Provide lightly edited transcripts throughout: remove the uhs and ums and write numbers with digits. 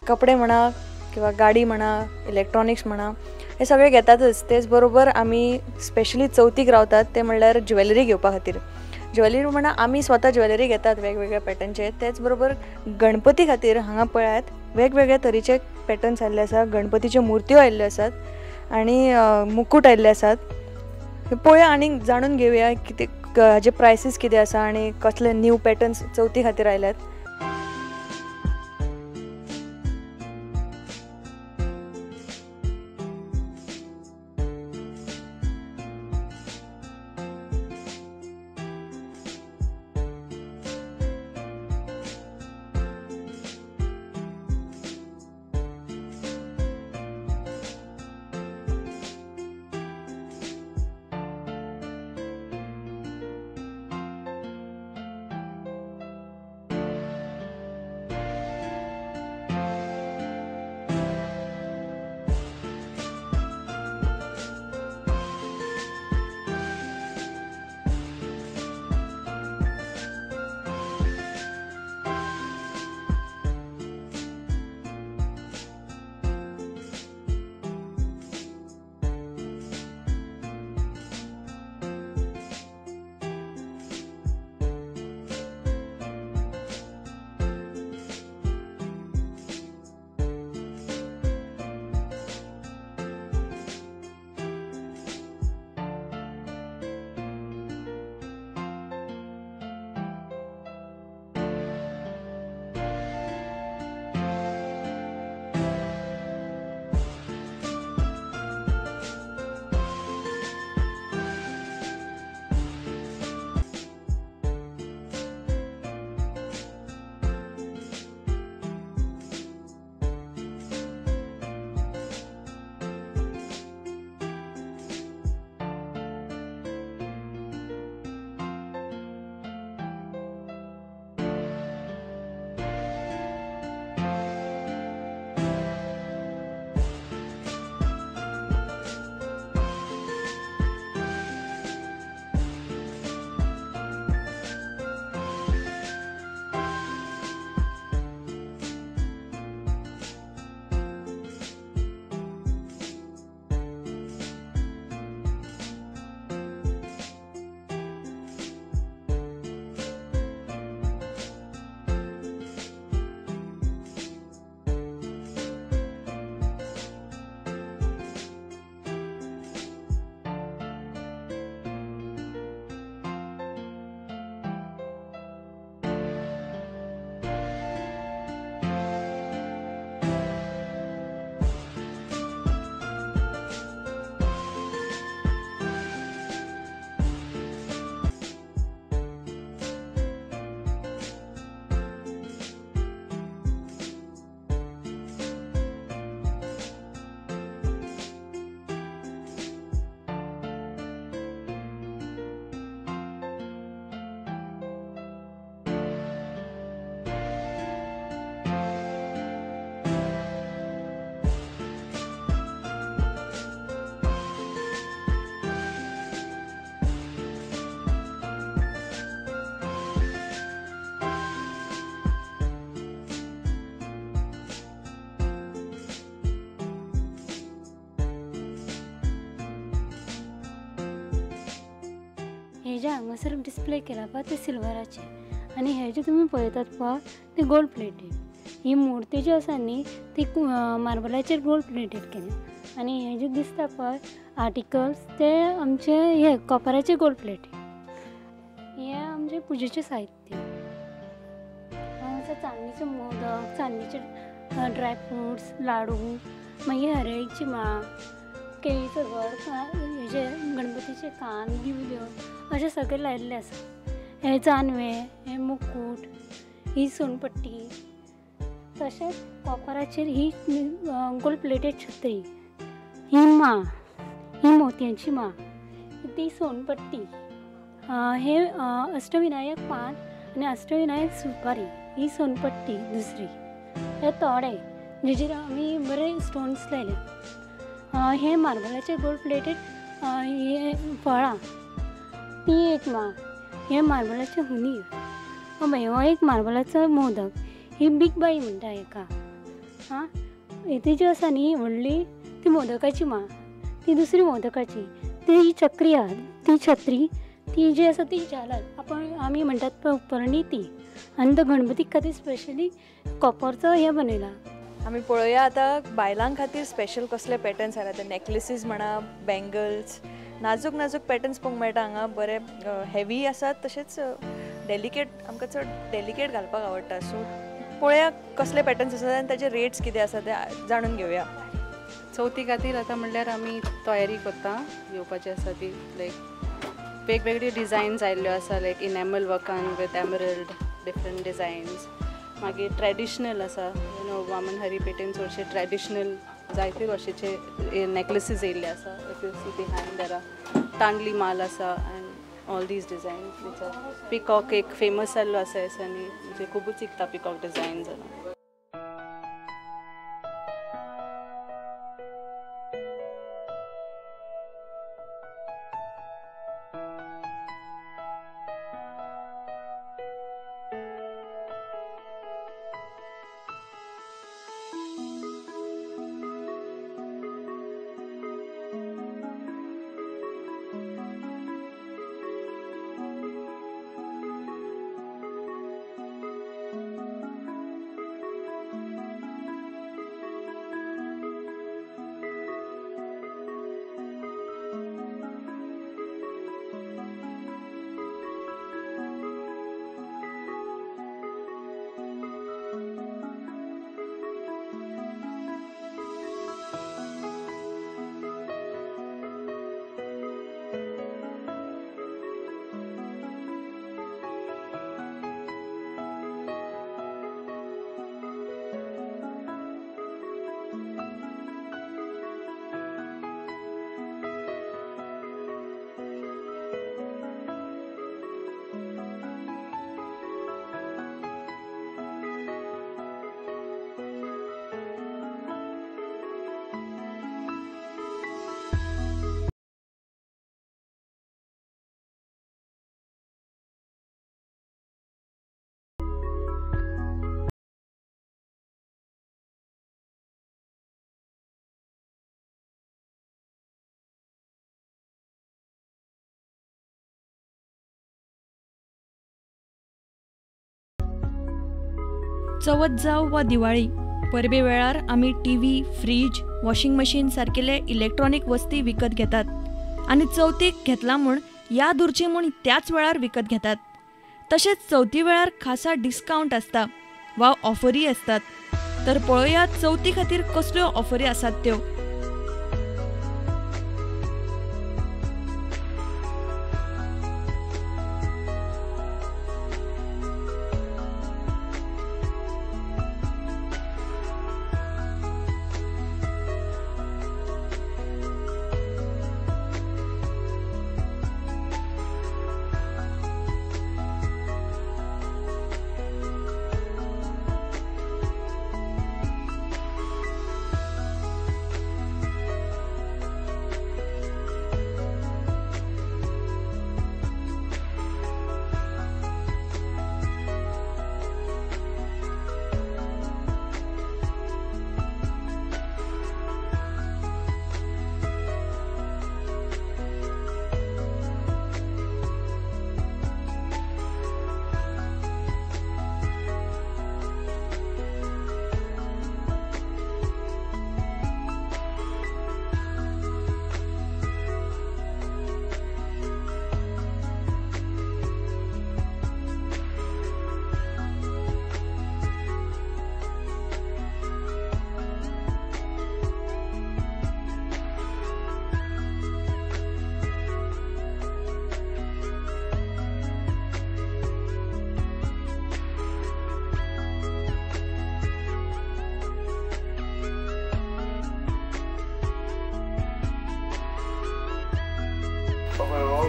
कपडे म्हणा किंवा गाडी म्हणा, इलेक्ट्रॉनिक्स म्हणा, हे सगळे घेतातच. तेच बरोबर आमी स्पेशली चवथीक रावतात ते म्हणल्यार ज्वेलरी घेवपा खातीर. ज्वेलरी म्हणा आमी स्वता ज्वेलरी घेतात वेगवेगळ्या पॅटर्नचे. तेच बरोबर गणपती खातीर हांगा पळयात वेगवेगळ्या तरेचे पॅटर्न्स आयिल्ले आसा, गणपतीच्यो मुर्त्यो आयिल्ल्यो आसात आनी मुकूट आयिल्ले आसात. पळोवया आनी जाणून घेवया कितें हाजे प्रायसीस कितें आसा आनी कसले न्यू पॅटर्न्स चवथी खातीर आयल्यात. हे जे हांगासर डिस्प्ले केला पळय ते सिल्वराचे आनी हे जे तुमी पळयतात पळय ते गोल्ड प्लेटेड. ही मुर्ती जी आसा न्ही ती मार्बलाचेर गोल्ड प्लेटेड केल्या आनी हे जे दिसता पळय आर्टिकल्स ते आमचे हे कॉपराचे गोल्ड प्लेटेड. हे आमचे पुजेचें साहित्य. हांगासर चांदीचे मोदक, चांदीचे ड्राय फ्रुट्स, लाडू, मागीर हरळीची माळ, केळीचो घड, हेजे गणपतीचे कान, दिवल्यो अशें सगळें लायिल्लें आसा. हे जानवें, हे मुकूट, ही सोनपट्टी, तशेंच कॉपराचेर ही गोल्ड प्लेटेड छत्री, ही माळ, ही मोतयांची माळ, ती सोनपट्टी, हे अष्टविनायक पान आनी अष्टविनायक सुपारी, ही सोनपट्टी दुसरी, हे तोडे जेचेर आमी बरे स्टोन्स लायल्या, हे मार्बलाचे गोल्ड प्लेटेड हे फळां, ती एक माळ, हे मार्बलाचे हुनीर, हो एक मार्बलाचो मोदक, ही बीग बाई म्हणटा हेका, आं ती जी आसा न्ही व्हडली ती मोदकाची माळ, ती दुसरी मोदकाची, ती ही चक्री आहा ती छत्री, ती जी आसा ती झालर आपण आमी म्हणटात पळय उपरणी ती. आनी तो गणपतीक खातीर स्पेशली कॉपरचो हें बनयला. आमी पळोवया आतां बायलां खातीर स्पेशल कसले पॅटर्न्स आयला ते, नॅकलेसीस म्हणा, बँगल्स, नाजूक नाजूक पॅटर्न्स पळोवंक मेळटा हांगा. बरे हेवी आसात तशेंच डेलिकेट, आमकां चड डेलिकेट घालपाक आवडटा. सो पळोवया कसले पॅटर्न्स आसात आनी ताचे रेट्स कितें आसा ते जाणून घेवया. चवथी खातीर आतां म्हणल्यार आमी तयारी करता येवपाची आसा ती, लायक वेगवेगळी डिजायन्स आयिल्ल्यो आसा, लायक इनॅमल वर्कान विथ एमरल्ड डिफरंट डिजायन्स. मागीर ट्रेडिशनल आसा, you know Vaman Hari पेठेन चडशे ट्रेडिशनल जायते भाशेचे नॅकलेसीस येयल्ले आसा. If you see behind there are तांडली माल आसा and all these designs which are peacock एक फेमस जाल्लो आसा दिसांनी, म्हणजे खुबूच विकता पिकॉक डिजायन्स. चवथ जावं वा दिवाळी, परबे वेळार आमी टीव्ही, फ्रीज, वॉशिंग मशीन सारकेले इलेक्ट्रॉनीक वस्ती विकत घेतात आनी चवथीक घेतला म्हूण याद उरची म्हूण त्याच वेळार विकत घेतात. तशेंच चवथी वेळार खासा डिस्कावंट आसता वा ऑफरी आसतात. तर पळोवया चवथी खातीर कसल्यो ऑफरी आसात त्यो.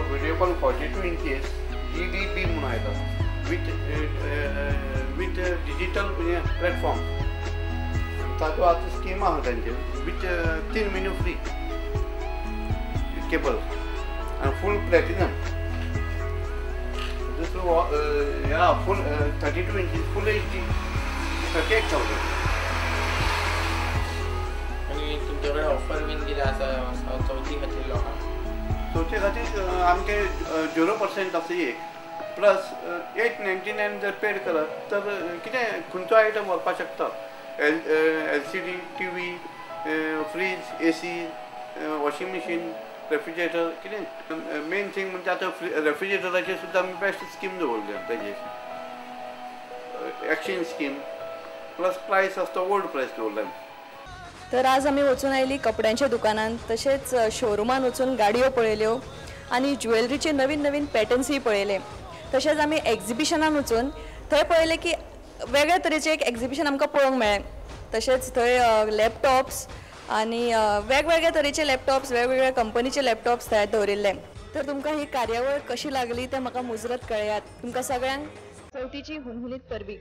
Videocon 42 inches DDB म्हणून आयला विथ डिजिटल प्लॅटफॉर्म. ताजो आतां स्कीम आहा तांचे विथ 3 म्हयने फ्री केबल आनी फूल प्लॅटिनम. दुसरो ह्या फूल 32 इंचीस फूल HD 38,000. तुमचे कडेन ऑफर बीन कितें आसा चवथी खातीर लोकांक? चवथी खातीर आमचे 0% आसा एक, प्लस 899 जर पेड करत तर कितें खंयचो आयटम व्हरपाक शकता. LCD, TV, fridge, AC, washing machine, refrigerator. कितें मेन थींग म्हणजे आतां रेफ्रिजरेटराचेर सुद्दां आमी बेस्ट स्कीम दवरल्या तेजेर, एक्सचेंज स्कीम प्लस प्रायस आसता ओल्ड प्रायस दवरला. तर आज आमी वचून आयली कपड्यांच्या दुकानांत, तशेंच शोरुमान वचून गाडयो पळयल्यो आनी ज्वेलरीचे नवीन नवीन पॅटर्न्सूय पळयले. तशेंच आमी एग्जिबिशनान वचून थंय पळयलें की वेगळ्या तरेचें एक एग्जिबिशन आमकां पळोवंक मेळ्ळें. तशेंच थंय लॅपटॉप्स आनी वेगवेगळ्या तरेचे लॅपटॉप्स, वेगवेगळ्या कंपनीचे लॅपटॉप्स थंय दवरिल्ले. तर तुमकां ही कार्यावळ कशी लागली तें म्हाका मुजरत कळयात. तुमकां सगळ्यांक चवथीची हुनहुनीत परबी.